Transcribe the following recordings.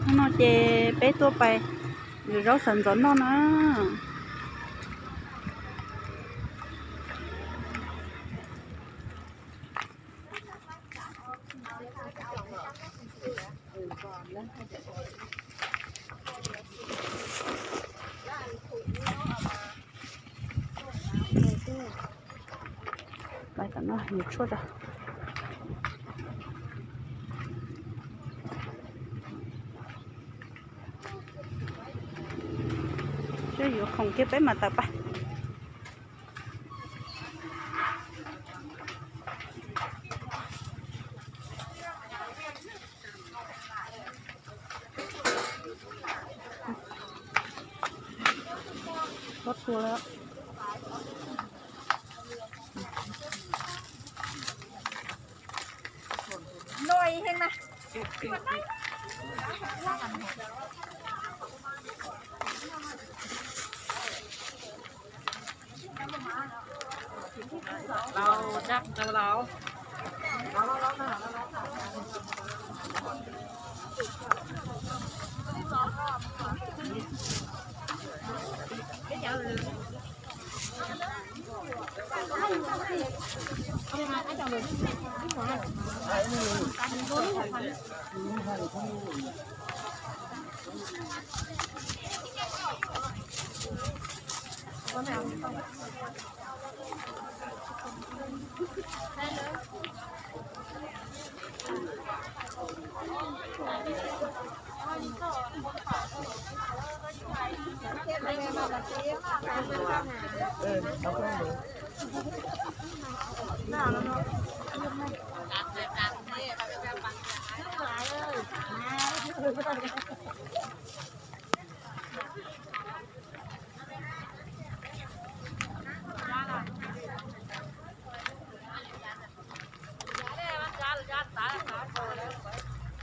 Hnub no ces peb tuaj pais yuav zaub sawv ntxov noj na. Pais tom no yuav tshuaj tso. Seb yuav khoom kiag peb mam tawm pais.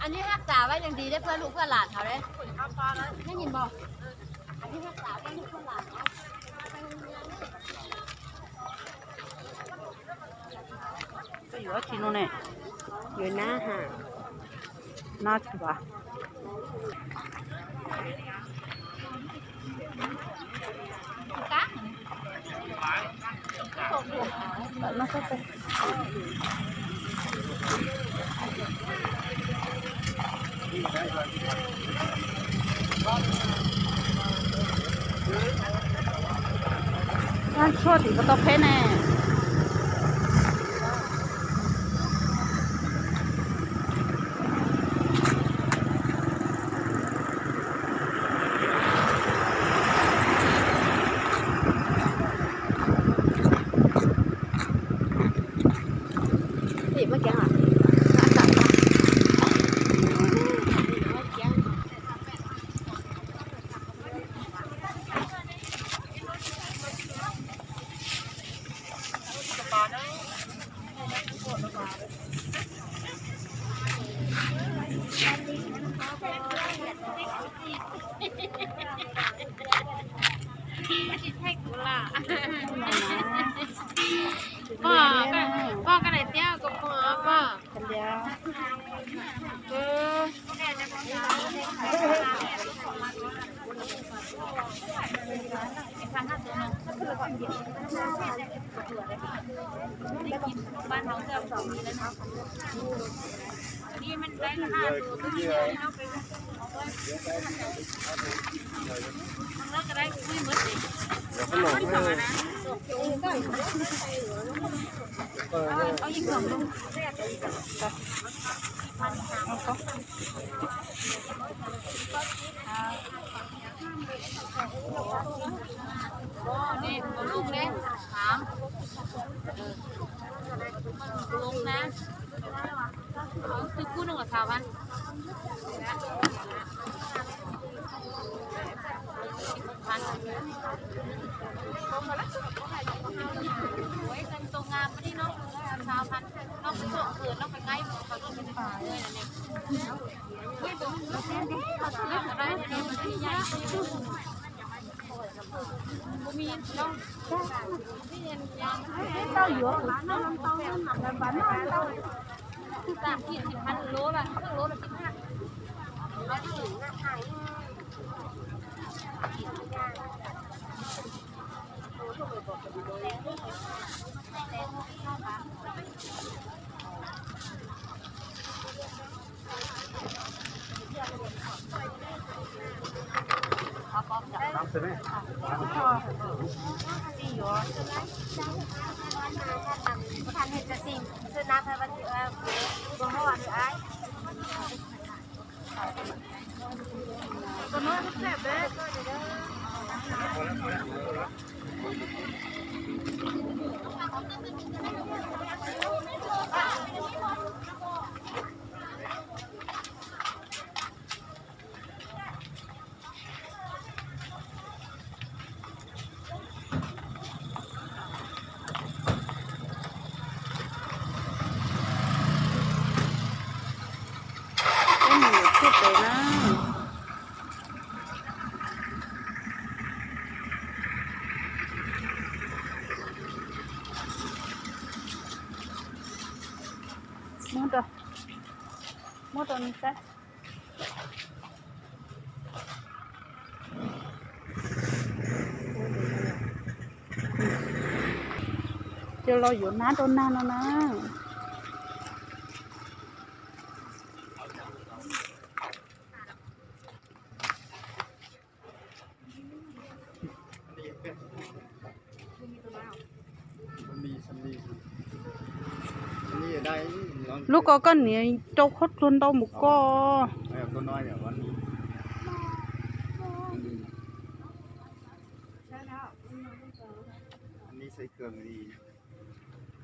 Anv neb hab tas vaab yog nti deb puab lub puab lam thaud le. Neb nyi npog. Anv neb hab tas vaab lub puab lam thaud. Koj yuav dab tsi no ne? Yuav nab ha. Nab tsi vas. Tshuaj tim ko tau qheb ne. Pog, koj daim tiab kuv pog, pog. Peb mus yuav tshuaj pem na. Muab rau, muab rau nws saib. Coj los yuav hnab rau nag no na. Lub ko koj niam rau qhov tsuag ntau mus koj.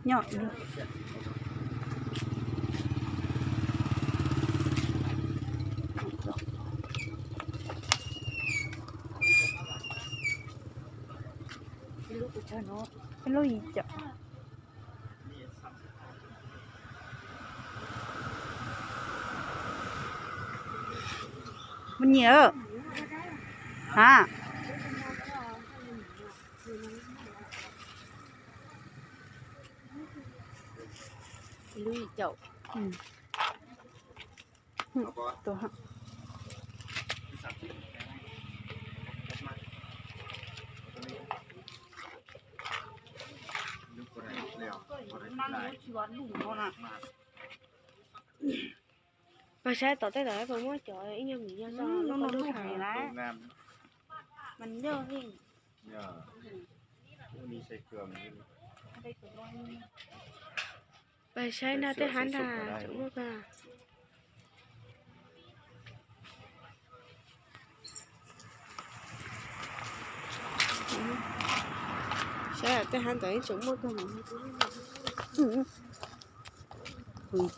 Nyob ib lub yim caum. Mus nyiam ha. Ib lub yim caum. Pais saib tom tej tom puas muaj cov ib nyuag mis nyuag zog lub ko lub hais lawm. Mas yog li. Pais saib nrag tej hab ntag tseem muaj kawg. Saib tej hab ntawd tseem muaj kawg. Tus ntxeev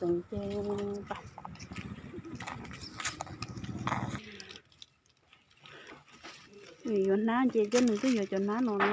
ces yuav hnab ces coj nws tuaj yuav cov hnab no na.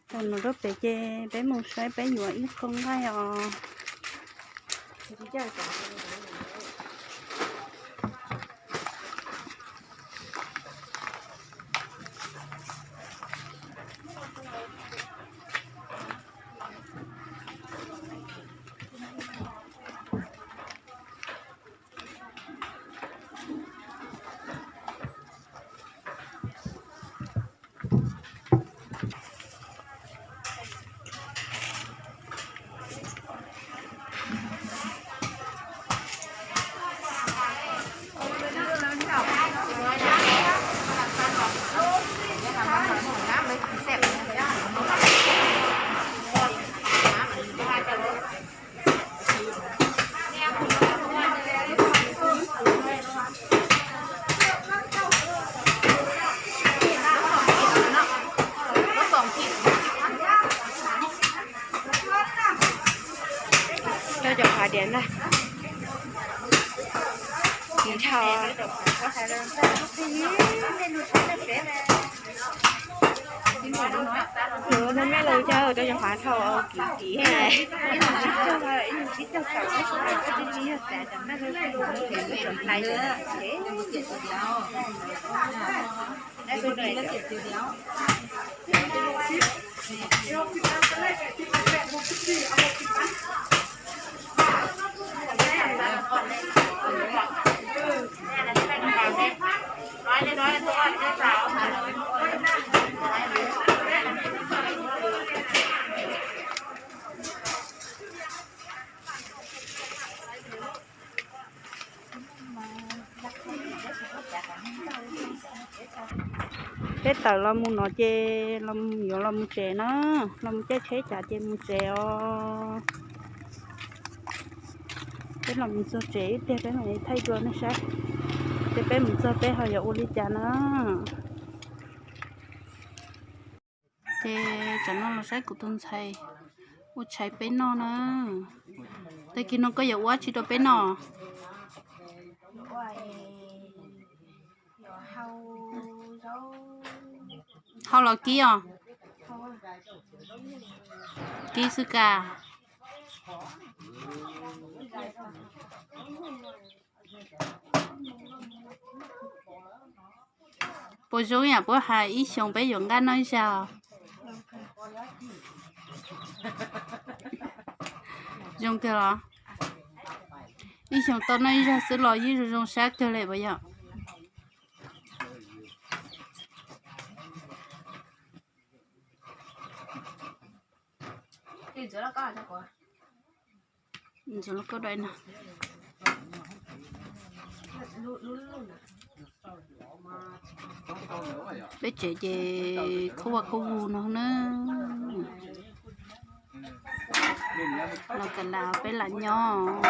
Tau no rau pem ces peb mus saib peb yuav ib qho nqaij os. Cov qhav diav ntag, kim dhau. Tus no mej los caw rau cov qhav dhau kim kim. Peb tawm los mus no ces yuav los mus tsev na, los mus caij tsheb cas ces mus tsev os. Peb los mus txog tsev ib pliag peb mam li thaij dua nej saib, ces peb mus txog peb ho yuav ua li cas na. Ces tsam no los saib kuv tus ntxhais ua tshais peb noj na. Tag kis no koj yuav ua tsi rau peb noj? Hau los kib os? Kib xwb ka. Puas zoo yam puab has ib xyoos peb yuav nqaj noj zag? Zoo kawg los? Ib xyoos tau noj ib zag xwb los yeej zoo zoo sab kawg li puas yog? Peb tsev ces khaub vag khaub vug no na. Los kam las peb lam nyob.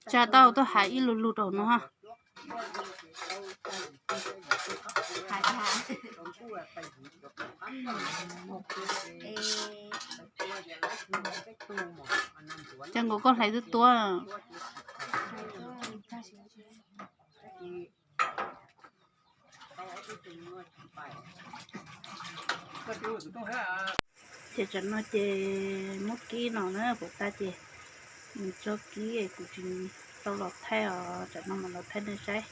Tsa tau tuaj hais ib lu lug rau no. Cas nkaus koj hlais twb tuab. Ces tsam no ces muab kib no na, puas tas ces mus tso kib, kuv tsis tau los thaij os, tsam no mam los thaij nej saib.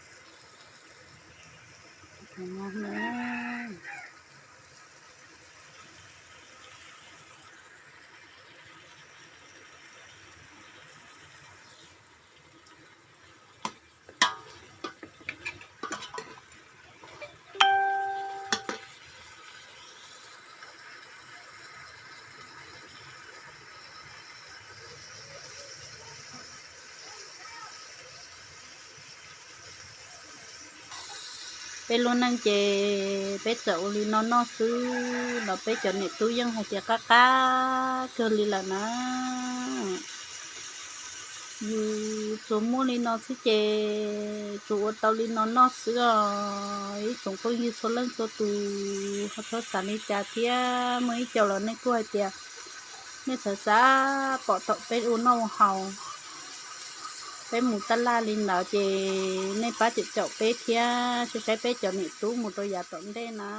Peb lub neej ces peb txawm ua li no noj xwb los peb cov niam tub yeej hais tias qab qab kawg li lawm na. Yus tsuas muaj li no xwb ces tsuas ua tau li no noj xwb os. Ib tsoom phooj ywg txhua leej txhua tus ho txhob xav li cas thiab, muaj ib co los nej kuj hais tias nej xav xav pom thaum peb ua noj ua haus, peb mus taj laj li ntawd ces nej pab caum caum peb thiab saib saib peb cov niam tub mus rau yav tom ntej na.